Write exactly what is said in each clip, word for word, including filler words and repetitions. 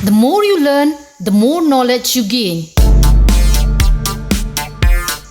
The more you learn, the more knowledge you gain.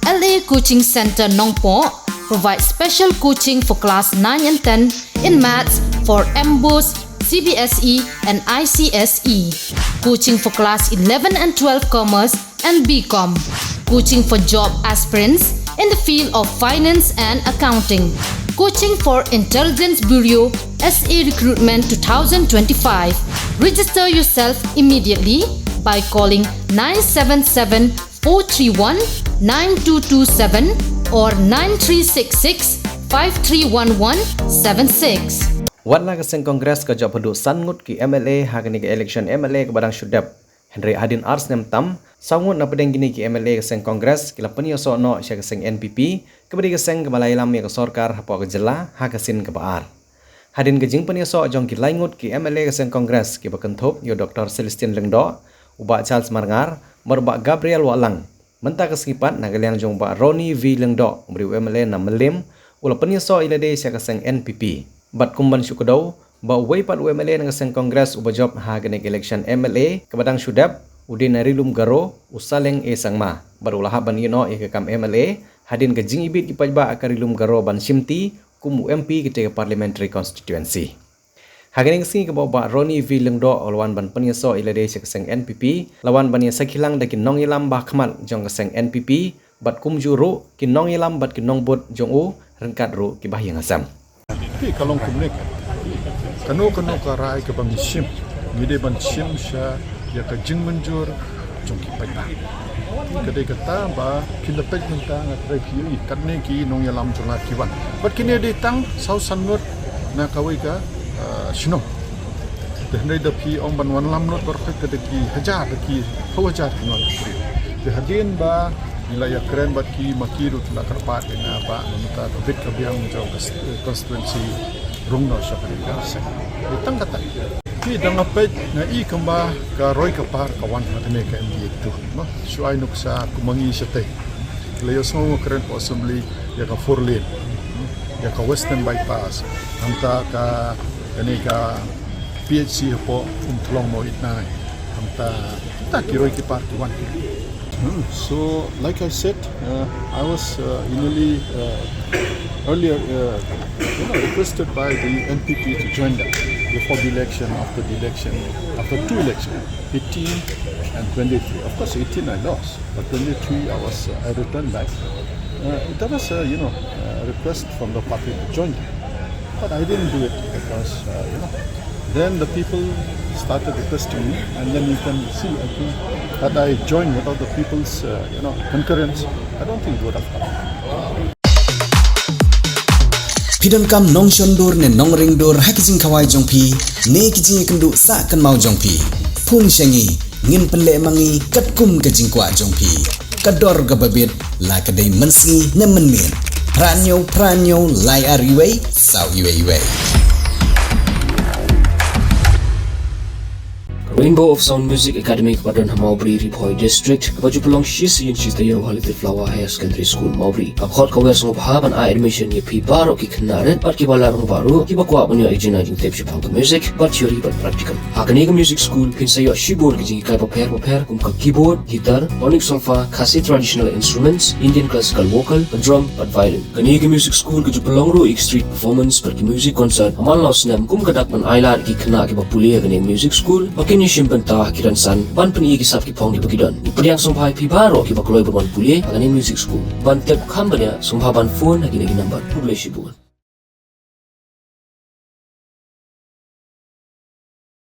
L A Coaching Center Nongpoh provides special coaching for class nine and ten in maths for MBOSE, C B S E, and I C S E. Coaching for class eleven and twelve commerce and B Com. Coaching for job aspirants in the field of finance and accounting. Coaching for Intelligence Bureau S A Recruitment two thousand twenty-five. Register yourself immediately by calling nine seven seven four three one nine two two seven or nine three six six five three one one seven six. Wat la ka seng Congress ka jop haduh san ngut ki M L A ha kane ka election M L A kaba dang shu dep. Hynrei hadien ar snem tam, saw ngut na pdeng kine ki M L A ka seng Congress ki la pynïasoh noh sha ka seng N P P, kaba dei ka seng kaba la ïalam ïa ka sorkar hapoh ka jylla ha ka sien kaba ar. Hadien ka jingpynïasoh jong ki lai ngut ki M L A ka seng Congress kiba kynthup ïa u Doctor Celestine Lyngdoh, u Bah Charles Marngar, bad u Bah Gabriel Wahlang. Mynta ka sngi pat na ka liang jong u Bah Ronnie V Lyngdoh, u briew M L A na Mylliem, u la pynïasoh ïa lade sha ka seng N P P. Bad kum ban shu kdew ba uwei pat u M L A na ka seng Congress uba jop ha kane ka election M L A kaba dang shu dep, u dei na Ri Lum Garo, u Saleng A Sangma. Bad u la hap ban ïeh noh ïa ka kam M L A hadien ka jingibit ki paidbah ka Ri Lum Garo ban shimti kum u M P katei ka parliamentary constituency. Ha kane ka sngi kaba u Bah Ronnie V Lyngdoh u la wan ban pynïasoh ïa lade sha ka seng N P P, la wan ban ïasakhi lang da ki nongïalam ba khmat jong ka seng N P P, bad kumjuh ruh ki nongïalam bad ki nongbud jong u ryngkat ruh ki bahaïing hasem. Phi, ka long kumne ka. Kano kano ka rai kaba ngi shim, ngi dei ban shim sha ïa ka jingmynjur jong ki paidbah. Ka dei kata ba phin da peit mynta nga trai phi ïohi katne ki nongïalam jong nga ki wan. Bad kine dei tang saw san ngut na kawei ka, ah, shnong. Te hynrei da phi ong ban wanlam lut baroh ka dei ki hajar, da ki phew hajar ki nong. Te hadien ba ngi la ïakren bad ki, ma ki ruh ki la kyrpad ïa nga ba mynta ka bit ka biang jong ka constituency rung noh sha pdeng ka seng. Te tang kata. Te da nga peit nga i kumba ka roi ka par ka wan ha kane ka M D A two, no? Shu ai nuksa kum ma ngi shatei. Ki la ïohsngew nga kren hapoh assembly ïa ka four lane, ïa ka Western Bypass, hangta ka, kane ka P H C hapoh Umtlong Mawitnai, hangta, hangta ki roi ki par ki wan. Hmm, so, like I said, uh, I was, uh, initially, uh, earlier, uh, you know, requested by the N P P to join them before the election, after the election, after two elections, eighteen and twenty-three. Of course, eighteen I lost, but twenty-three I was, uh, I returned back. Uh, there was a, you know, a request from the party to join them, but I didn't do it because, uh, you know, then the people started requesting me, and then you can see, I think, had I joined without the people's, uh, you know, concurrence, I don't think it would have happened. Phi donkam nongshon dur ne nongring dur ha ki jingkhawai jong phi ne ki jingïakynduh sah kynmaw jong phi, phone sha ngi, ngin pynleh ma ngi katkum ka jingkwah jong phi. Ka dor kaba bit, la ka dei mynsngi ne mynmiet. Phra hynñiew phra hynñiew lai ar wei saw wei wei. Rainbow of Sound Music Academy kaba don ha Mawbri, Ri Bhoi District, kaba ju pynlong shi sien shi taïew ha Little Flower Higher Secondary School, Mawbri, ka khot ka wer sngewbha ban ai admission ïa phi baroh ki khynnah rit bad kiba la rangbah ruh, kiba kwah ban ïoh ïa ka jingtip shaphang ka music, bad theory bad practical. Ha kane ka music school phin sa ïoh shibun ki jinghikai bapher bapher kum ka keyboard, guitar, tonic solfa, Khasi traditional instruments, Indian classical vocal, ka drum bad violin. Kane ka music school ka ju pynlong ruh ïa ki street performance bad ki music concert ha man la u snem kum ka dak ban ailad ïa ki khynnah kiba pule ha kane ka music school ba kin ïashim bynta ha ki rynsan ban pyni ïa ki sap ki phong kiba ki don. Ngi pdiang sngewbha ïa phi baroh kiba kloi ban wan pule ha kane ka music school. Ban tip kham bniah sngewbha ban phone ha kine ki number. Khublei shibun.